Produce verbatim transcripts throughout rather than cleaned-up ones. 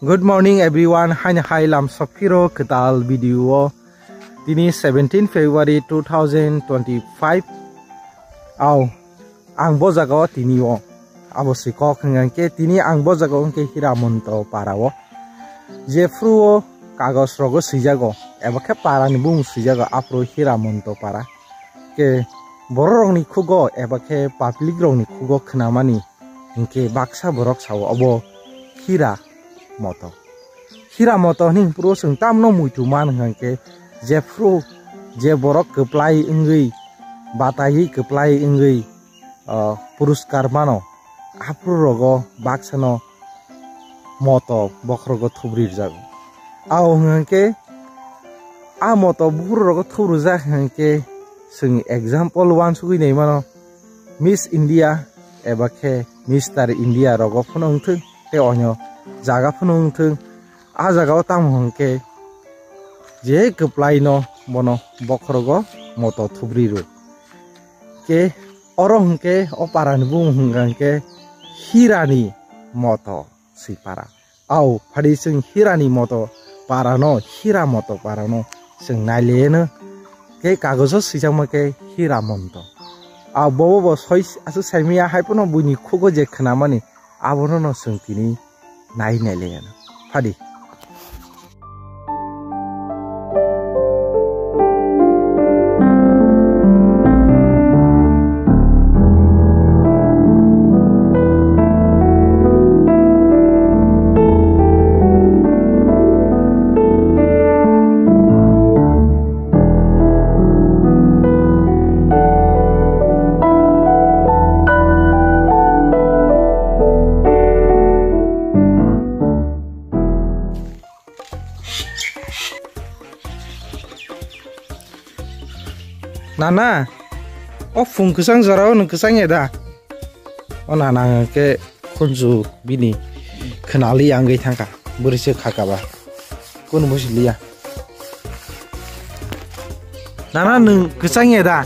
Good morning everyone, haini hai lamsok phiro kwtal video o. Tini seventeen February two thousand twenty-five. Au, ang bo jaga o tini o. Abo si kok hwnkha khe tini ang bo jaga o hwnkhe Hiramonto para o. Jephru o kagos rogo swijago, eba khe para ni bumung swijago, aphuru Hiramonto para. Khe borok rok ni khugo eba khe public rok ni khugo khwnamani. Hinkhe baksa borok sao obo Hira Moto. Hira Moto hwnwi phuru chwng tamno muitu man hwnkhe jephru je borok kwplai wngwi, bataiwi kwplai wngwi, o, puruskar mano, aphuru rogo baksano moto bokhorogo thubri rwjago. Ao hwnkhe a moto buphuru rogo thubrijak hwnkhe chwng example wansugwi naimano, Miss India eba khe Mister India rogo phano wngthwng tei onyo jaga phano wngthwng, a jaga o tamo hwnkhe je kwplai no bono bokhorogo moto thubri rw. Khe oro hwnkhe o para ni bumung hwnkha hwnkhe Hira ni Moto si para. Au, phadi chwng Hira ni Moto para no, Hira Moto para no chwng naileno. Khe kagojo swijakma khe Hiramonto. Au, bobo bo soi aswk saimaya, hai phano buini khugo je khwnamani, abono no chwng tini nai naileno. Phadi. Nana, o phung kwchang jora o nwng kwchang ya da? O nana hwnkhe khunju bini khwnali ya wngwi thangkha, bwrwi se khaka ba. Kunu busi liya. Nana nwng kwchang ya da?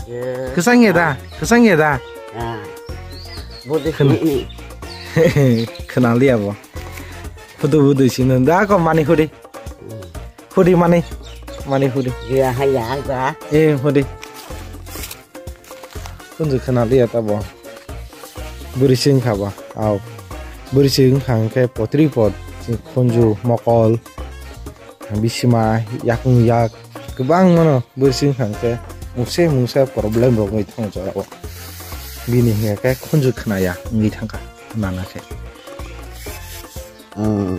Kwchang ya da? Kwchang ya da? Ah. Budi Khn- sini. Khwnali ya bo. Photo budi sini. Da ko mani hudi. Hudi mani. Mani hudi. Ya, hai ya, ga. Eh, hudi. Kunju khwnaliya tabo. Bwrwi se wngkha ba. Au. Bwrwi se wngkha hwnkhe potri pot. Khunju, mokol, bisima, yakung yak. Kwbang mano bwrwi se wngkha hwnkhe mungsa mungsa problem rok wngwi thango jora o. Bini hwnkhe khunju khwnaya wngwi thangkha nana khe. Hmm.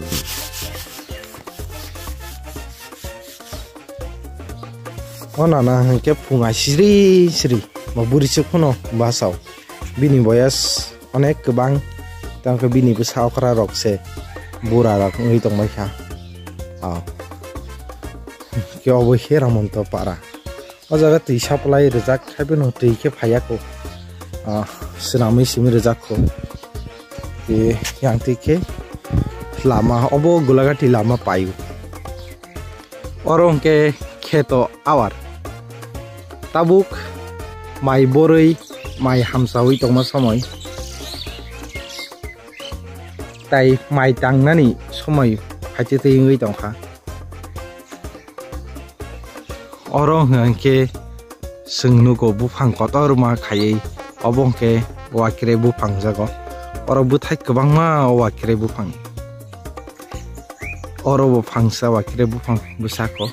O nana hwnkhe phung ai siri siri bo bwrwi se phano bwsao. Bini boyas onek kwbang, tamo khe bini bwsa okra rok se bura rok wngwi tongbai kha. O. Khe obo Hiramonto para. O jaga twi supply rijak, haiphano twi khe phaiya kho. Ah, swnamwi simi rijak kho. Tei yang twi khe lama, obo Golagati lama paio. Oro hwnkhe kheto awar. Tabuk mai borwi, mai hamsawi tongma somoi. Tai mai tangnani somoi phaitwi twi wngwi tongkha. Oro hwnkhe chwng nugo buphang kotorma khaiwi, obo hwnkhe wakre buphang jago. Oro bwthai kwbangma o wakre buphang. Oro bo phangsa wakre buphang bwsako.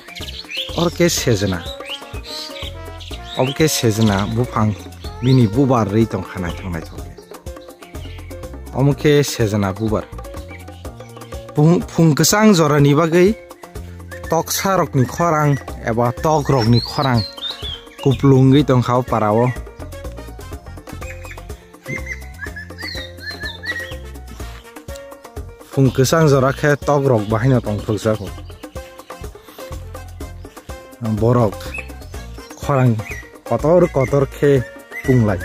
Oro khe sejna. Obo khe sejna buphang bini bubar rwi tongkha naithok naithok. Omo khe sejna bubar. Phung, phung kwchang jorani bagwi toksa rokni khorang eba tok rokni khorang kuplungwi tongkha o para o. Phung kwchang jora khe tok rok bahaino tongthokjago. Borok khorang kotor kotor khe punglai.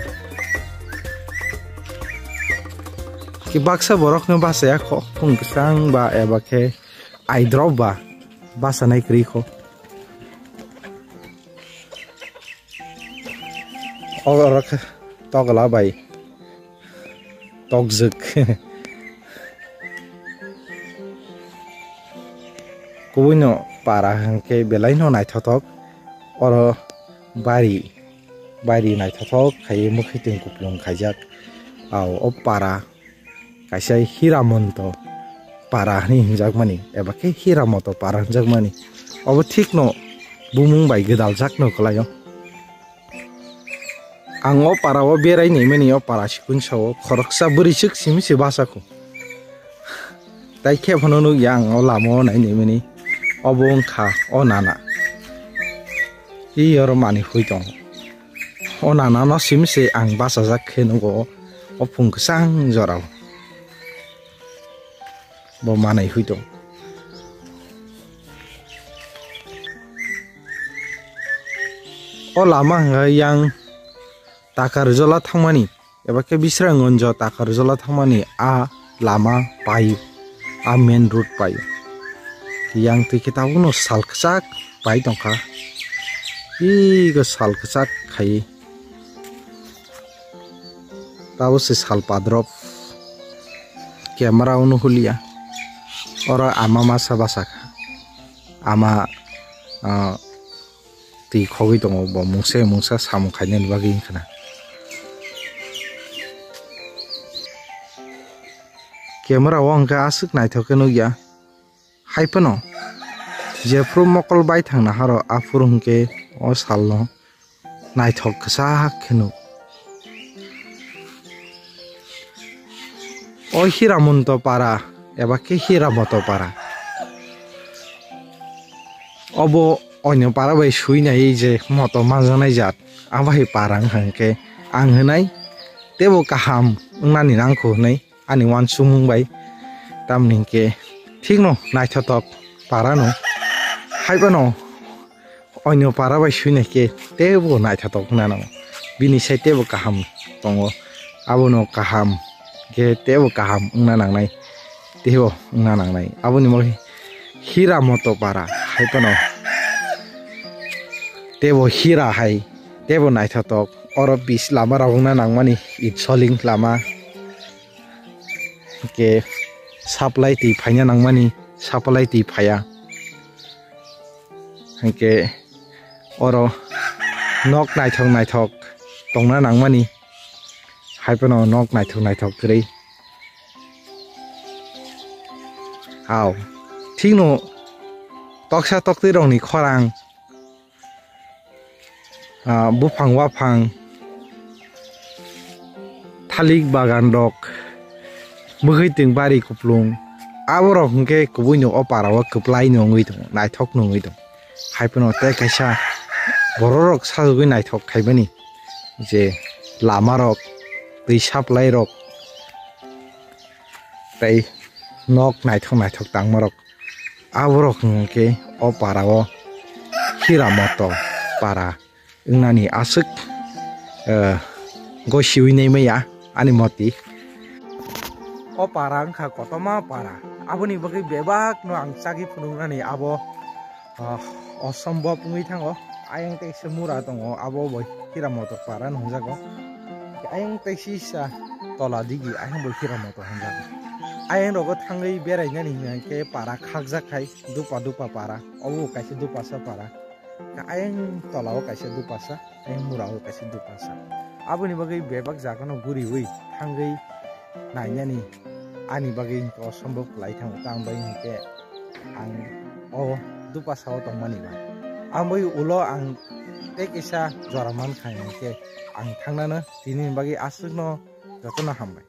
Ki baksa borok no bachaya kho, phung kwchang ba eba khe aidrop ba bachanai kwrwi kho. Oro khe tokla bai tokjwk. Kubuino para hwnkhe belaino naithothok, oro bari, bari naithothok khaiwi mwkhwtwng kuplung khaijak. Au, o para kaisa Hiramonto para hwnwi hwnjakmani, eba khe Hiramoto para hwnjakmani. Obo thikno bumung bai gwdaljak no kwlaio. Ang o para o berai naimani, o para sikun sao khoroksa bwrwi swk simi se basa kho. Tai khe phano nukya ang o lama o nai naimani. Obo wngkha o nana. I oro manwi hui tongo. O nana no simi se ang bachajak khe nugo o phung kwchang jorao. Bo manwi hui tong. O lama hwnka yang Takarjola thangmani, eba khe Bisranggonjo Takarjola thangmani a lama paio, a main road paio. Yang twi khe tabukno sal kwchak pai tongkha, ego sal kwchak khaiwi. Tabo se sal padrop. Camera o nuhulia. Oro ama masa basa kha. Ama, ah, twi khogwi tongo, bo mungsa mungsa samung khainani bagwi wngkha na. Camera o hwnkhe aswk naithok khe nukya. Hai phano jephru mokol bai thangna haro aphuru hwnkhe o salno naithok kwchak khe nuk. O Hiramonto para eba khe Hiramoto para. Obo oino para bai sui nai je moto manjaknai jat. Abo hai para wngkha hwnkhe ang hwnai teibo kaham wngnani nangkho hwnwi. Ani uansukmung bai, tamni hwnkhe thikno naithothok para no, hai phano oino para bai sui nai khe teibo naithothok wngna nango, bini sai teibo kaham tongo, abono kaham khe teibo kaham wngna nangnai, teibo wngna nangnai. Aboni bagwi Hiramoto para hai phano teibo hira hai teibo naithothok, oro bis lama rok wngna nangmani, it soling lama. Hwnkhe supply twi phaina nangmani, supply twi phaiya. Hwnkhe oro nok naithok naithok tongna nangmani, hai phano nok naithok naithok kwrwi. Hao, thikno toksa toktwi rokni khorang, ah, buphang waphang, thalik bagan rok, mwkhwtwng bari kuplung, aborok hwnkhe kubui no o para o kwplai no wngwi tongo, naithok no wngwi tongo. Hai phano tei kaisa borok rok sajagwi naithok khaimani je lama rok, twi supply rok, tei nok naithok naithok tangma rok. Aborok hwnkhe o para o Hiramoto para wngnani aswk, eh, gosiwi nai maya ani moti. O para wngkha kotorma para, aboni bagwi bebak no ang chagwi phunuknani abo, ah, osombhob wngwi thango. Ayang teisa mura tongo, abo bo Hiramoto para no hwnjago. Ayang teisa tola digi, ayang bo Hiramoto hwnjago. Ayang rogo thangwi berainani hwnkhe para khakjak khai, dupa dupa para, obo kaisa dupasa para. Ayang tola o kaisa dupasa, ayang mura o kaisa dupasa. Aboni bagwi bebak jaga no guriwi thangwi nainani ani bagwi hwnkhe osombhob kwlai thango, tamo bagwi hwnkhe ang o dupasa o tongmani ba. Ang bai ulo ang tei kisa jora mankha hwnkhe ang thangnano tini bagwi aswkno jotono hambai.